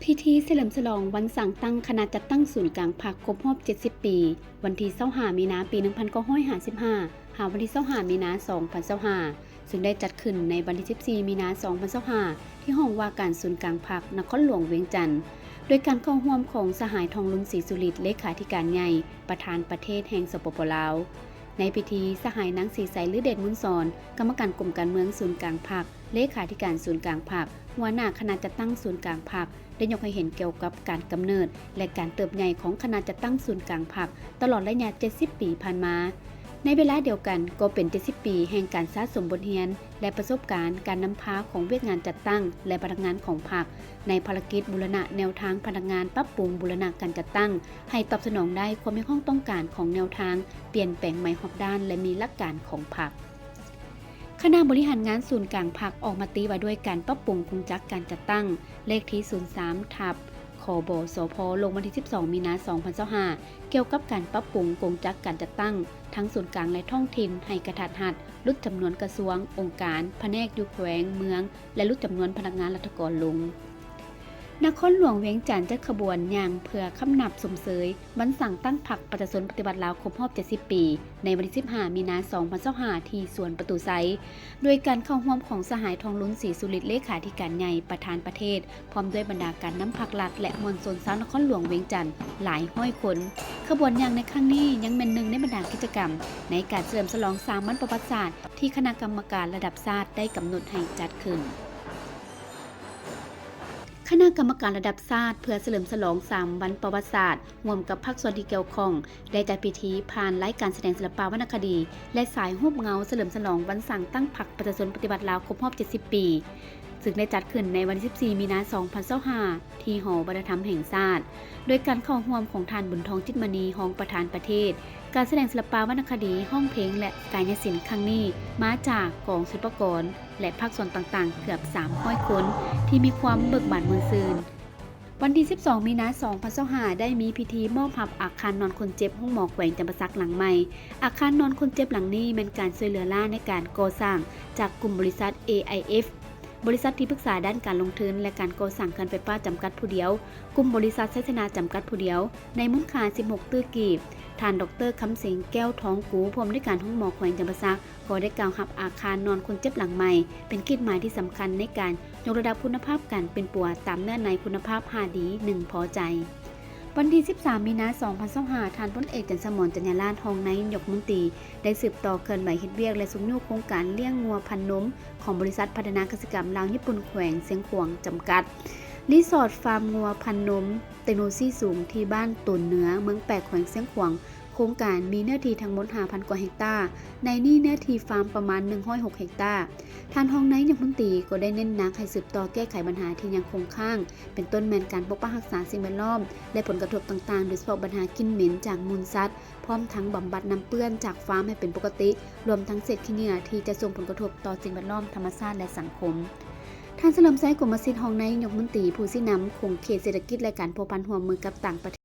ພິທີສະເຫຼີມສະຫຼອງວັນສ້າງຕັ້ງຄະນະຈັດຕັ້ງສູນກາງພັກຄົບຮອບເຈັດສິບປີ ວັນທີຊາວຫ້າ ມີນາ ປີໜຶ່ງພັນເກົ້າຮ້ອຍຫ້າສິບຫ້າ ຫາວັນທີຊາວຫ້າ ມີນາ ສອງພັນຊາວຫ້າ ຊຶ່ງໄດ້ຈັດຂຶ້ນໃນວັນທີສິບສີ່ ມີນາ ສອງພັນຊາວຫ້າ ທີ່ຫ້ອງວ່າການສູນກາງພັກ ນະຄອນຫຼວງວຽງຈັນ ໂດຍການເຂົ້າຮ່ວມຂອງສະຫາຍ ທອງລຸນ ສີສຸລິດ ເລຂາທິການໃຫຍ່ ປະທານປະເທດແຫ່ງ ສປປ ລາວ. ໃນພິທີ, ສະຫາຍ ນາງ ສີໃສ ລືເດດມູນສອນ ກຳມະການກົມການເມືອງສູນກາງພັກ, ເລຂາທິການສູນກາງພັກ, ຫົວໜ້າຄະນະຈັດຕັ້ງສູນກາງພັກ ໄດ້ຍົກໃຫ້ເຫັນກ່ຽວກັບການກຳເນີດ ແລະ ການເຕີບໃຫຍ່ຂອງຄະນະຈັດຕັ້ງສູນກາງພັກ ຕະຫຼອດໄລຍະເຈັດສິບປີຜ່ານມາ. ໃນເວລາດຽວກັນກໍເປັນເຈັດສິບປີແຫ່ງການສະສົມບົດຮຽນ ແລະ ປະສົບການການນຳພາຂອງວຽກງານຈັດຕັ້ງ ແລະ ພະນັກງານຂອງພັກ ໃນພາລະກິດບູລະນະແນວທາງພະນັກງານ, ປັບປຸງບູລະນະການຈັດຕັ້ງ ໃຫ້ຕອບສະໜອງໄດ້ຄວາມຮຽກຮ້ອງຕ້ອງການຂອງແນວທາງປ່ຽນແປງໃໝ່ຮອບດ້ານ ແລະ ມີຫຼັກການຂອງພັກ. ຄະນະບໍລິຫານງານສູນກາງພັກອອກມະຕິວ່າດ້ວຍການປັບປຸງກົງຈັກການຈັດຕັ້ງ ເລກທີສູນສາມ ທັບ ຄບສພ ລົງວັນທີສິບສອງ ມີນາ ສອງພັນຊາວຫ້າ ກ່ຽວກັບການປັບປຸງກົງຈັກການຈັດຕັ້ງທັງສູນກາງ ແລະ ທ້ອງຖິ່ນໃຫ້ກະທັດຮັດ, ຫຼຸດຈຳນວນກະຊວງ, ອົງການ, ພະແນກຢູ່ແຂວງ, ເມືອງ ແລະ ຫຼຸດຈຳນວນພະນັກງານລັດຖະກອນລົງ. ນະຄອນຫຼວງວຽງຈັນຈັດຂະບວນຍ່າງເພື່ອຄຳນັບຊົມເຊີຍວັນສ້າງຕັ້ງພັກປະຊາຊົນປະຕິວັດລາວຄົບຮອບເຈັດສິບປີ ໃນວັນທີສິບຫ້າ ມີນາ ສອງພັນຊາວຫ້າ ທີ່ສວນປະຕູໄຊ ໂດຍການເຂົ້າຮ່ວມຂອງສະຫາຍ ທອງລຸນ ສີສຸລິດ ເລຂາທິການໃຫຍ່ ປະທານປະເທດ ພ້ອມດ້ວຍບັນດາການນຳພັກລັດ ແລະ ມວນຊົນຊາວນະຄອນຫຼວງວຽງຈັນຫຼາຍຮ້ອຍຄົນ. ຂະບວນຍ່າງໃນຄັ້ງນີ້ຍັງແມ່ນໜຶ່ງໃນບັນດາກິດຈະກຳໃນການສະເຫຼີມສະຫຼອງສາມວັນປະຫວັດສາດ ທີ່ຄະນະກຳມະການລະດັບຊາດໄດ້ກຳນົດໃຫ້ຈັດຂຶ້ນ. ຄະນະກຳມະການລະດັບຊາດເພື່ອສະເຫຼີມສະຫຼອງສາມວັນປະຫວັດສາດ ຮ່ວມກັບພາກສ່ວນທີ່ກ່ຽວຂ້ອງ ໄດ້ຈັດພິທີຜ່ານລາຍການສະແດງສິລະປະວັນນະຄະດີ ແລະ ສາຍຮູບເງົາສະເຫຼີມສະຫຼອງວັນສ້າງຕັ້ງພັກປະຊາຊົນປະຕິວັດລາວຄົບຮອບເຈັດສິບປີ ຊຶ່ງໄດ້ຈັດຂຶ້ນໃນວັນທີສິບສີ່ ມີນາ ສອງພັນຊາວຫ້າ ທີ່ຫໍວັດທະນະທຳແຫ່ງຊາດ ໂດຍການເຂົ້າຮ່ວມຂອງທ່ານ ບຸນທອງ ຈິດມະນີ ຮອງປະທານປະເທດ. ການສະແດງສິລະປະວັນນະຄະດີ, ຮ້ອງເພງ ແລະ ກາຍະສິນຄັ້ງນີ້ ມາຈາກກອງສິລປະກອນ ແລະ ພາກສ່ວນຕ່າງໆເກືອບສາມຮ້ອຍຄົນ ທີ່ມີຄວາມເບີກບານມ່ວນຊື່ນ. ວັນທີສິບສອງ ມີນາ ສອງພັນຊາວຫ້າ ໄດ້ມີພິທີມອບຮັບອາຄານນອນຄົນເຈັບໂຮງໝໍແຂວງຈຳປາສັກຫຼັງໃໝ່. ອາຄານນອນຄົນເຈັບຫຼັງນີ້ແມ່ນການຊ່ວຍເຫຼືອລ້າໃນການກໍ່ສ້າງຈາກກຸ່ມບໍລິສັດ ເອໄອເອັຟ ບໍລິສັດທີ່ປຶກສາດ້ານການລົງທຶນ ແລະ ການກໍ່ສ້າງເຂື່ອນໄຟຟ້າຈຳກັດຜູ້ດຽວ, ກຸ່ມບໍລິສັດໄຊຊະນະຈຳກັດຜູ້ດຽວ ໃນມູນຄ່າສິບຫົກຕື້ກີບ. ທ່ານ ດອກເຕີ ຄຳສິງ ແກ້ວທອງກູ ຜູ້ອຳນວຍການໂຮງໝໍແຂວງຈຳປາສັກ ກໍໄດ້ກ່າວຮັບອາຄານນອນຄົນເຈັບຫຼັງໃໝ່ ເປັນຂີດໝາຍທີ່ສຳຄັນໃນການຍົກລະດັບຄຸນນະພາບການປິ່ນປົວຕາມເນື້ອໃນຄຸນນະພາບຫ້າດີ ໜຶ່ງພໍໃຈ. ວັນທີສິບສາມ ມີນາ ສອງພັນຊາວຫ້າ ທ່ານ ພົນເອກ ຈັນສະໝອນ ຈັນຍາລາດ ຮອງນາຍົກລັດຖະມົນຕີ ໄດ້ສືບຕໍ່ເຄື່ອນໄຫວເຮັດວຽກ ແລະ ຊຸກຍູ້ໂຄງການລ້ຽງງົວພັນນົມ ຂອງບໍລິສັດພັດທະນາກະສິກຳລາວຍີ່ປຸ່ນ ແຂວງຊຽງຂວາງ ຈຳກັດ. ຣີສອດຟາມງົວພັນນົມເຕັກໂນໂລຊີສູງ ທີ່ບ້ານໂຕນເໜືອ ເມືອງແປກ ແຂວງຊຽງຂວາງ ໂຄງການມີເນື້ອທີ່ທັງໝົດຫ້າພັນກວ່າເຮັກຕາ, ໃນນີ້ເນື້ອທີ່ຟາມປະມານໜຶ່ງຮ້ອຍຫົກເຮັກຕາ. ທ່ານຮອງນາຍົກລັດຖະມົນຕີກໍໄດ້ເນັ້ນໜັກໃຫ້ສືບຕໍ່ແກ້ໄຂບັນຫາທີ່ຍັງຄົງຄ້າງ, ເປັນຕົ້ນແມ່ນການປົກປັກຮັກສາສິ່ງແວດລ້ອມ ແລະ ຜົນກະທົບຕ່າງໆ ໂດຍສະເພາະບັນຫາກິ່ນເໝັນຈາກມູນສັດ, ພ້ອມທັງບຳບັດນ້ຳເປື້ອນຈາກຟາມໃຫ້ເປັນປົກກະຕິ, ລວມທັງເສດຂີ້ເຫຍື້ອທີ່ຈະສົ່ງຜົນກະທົບຕໍ່ສິ່ງແວດລ້ອມ, ທຳມະຊາດ ແລະ ສັງຄົມ. ທ່ານ ສະເຫຼີມໄຊ ກົມມະສິດ ຮອງນາຍົກລັດຖະມົນຕີ ຜູ້ຊີ້ນຳຂົງເຂດເສດຖະກິດ ແລະ ການພົວພັນຮ່ວມມືກັບຕ່າງປະເທດ.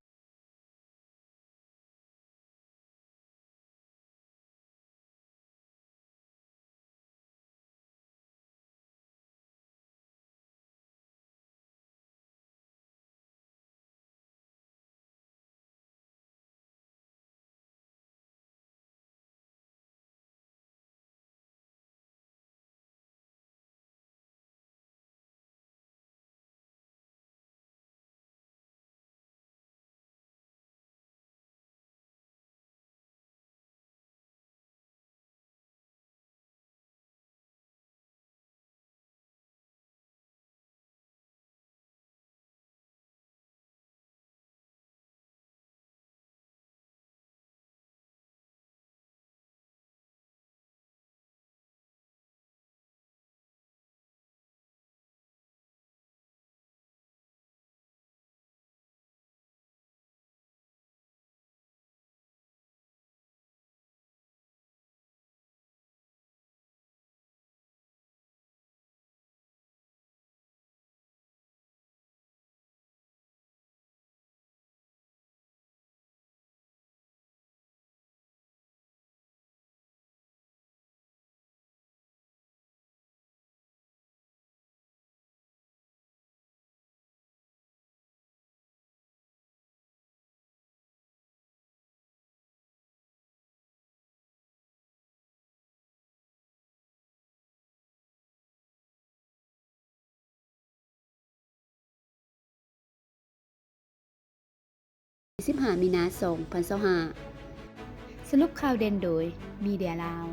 ສິບຫ້າ ມີນາ ສອງພັນຊາວຫ້າ. ສະຫຼຸບຂ່າວເດັ່ນໂດຍ ມີເດຍລາວ.